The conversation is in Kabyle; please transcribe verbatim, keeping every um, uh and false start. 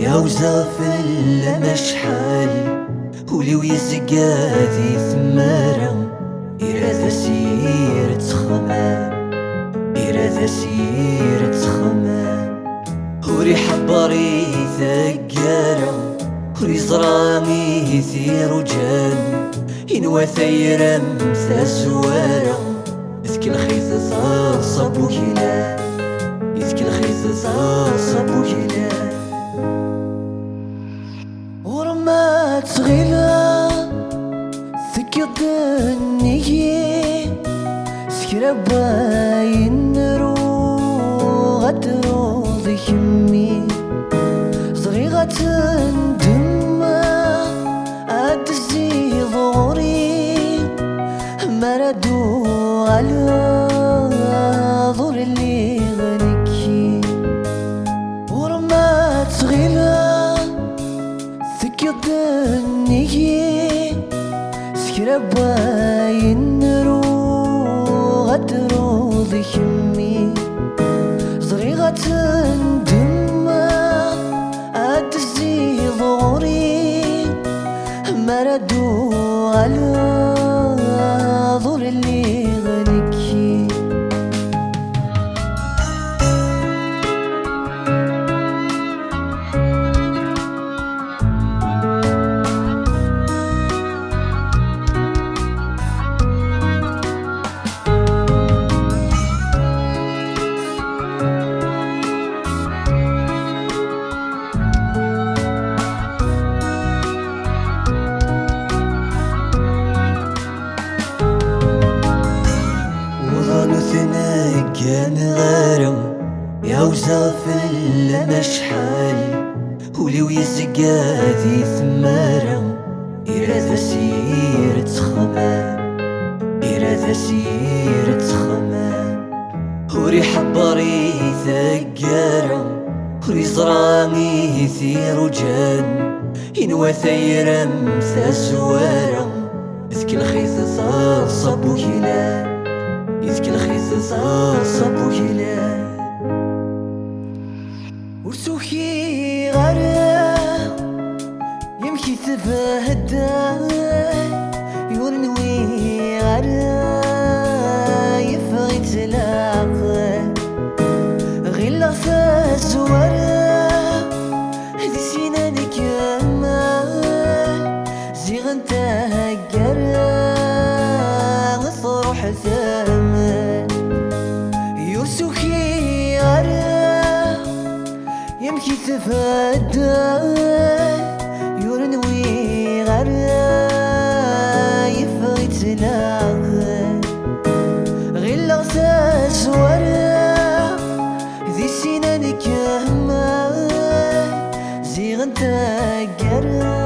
Iɛawzeɣ fell-am acḥal, ul-iw yezga di tmara, irad asir ttxemam, irad asir ttxemam. Ur iḥebber i taggara, ur iẓra i t-iruǧan, inwa tayra-m tazwara, tkellex-it taḍsa n uglan, tkellex-it taḍsa n uglan. Ur ma ttɣileḍ tekkiḍ-d nnig-i s kra n wayen ruɣ ad truḍ kemmi. Ẓriɣ ad tendem ad d-tezziḍ ɣur-i, mi ara d-uɣaleḍ ur lliɣ nekki. Ur ma ttɣileḍ tekkiḍ-d nnig-i s kra n wayen ruɣ ad truḍ kemmi. Ẓriɣ ad tendem ad d-tezziḍ ɣur-i, mi ara d-uɣaleḍ ur lliɣ nekki. Uḍan ur ten-gganeɣ ara, iɛawzeɣ fell-am acḥal, ul-iw yezga di tmara, irad asir ttxemam, irad asir ttxemam. Ur iḥebber i taggara, ur iẓra i t-iruǧan, inwa tayra-m tazwara, tkellex-it taḍsa n uglan, tkellex-it taḍsa n uglan. Ur tukiɣ ara yamek i tbehdel, ur nwiɣ ara yeffeɣ-itt leɛqel. Ɣileɣ tazwara di sin ad nkemmel, ziɣen taggara truḥ temel. Ur tukiɣ ara yamek i tbeddel, ur nwiɣ ara yeffeɣ-itt leɛqel. Ɣileɣ tazwara di sin ad nkemmel, ziɣen taggara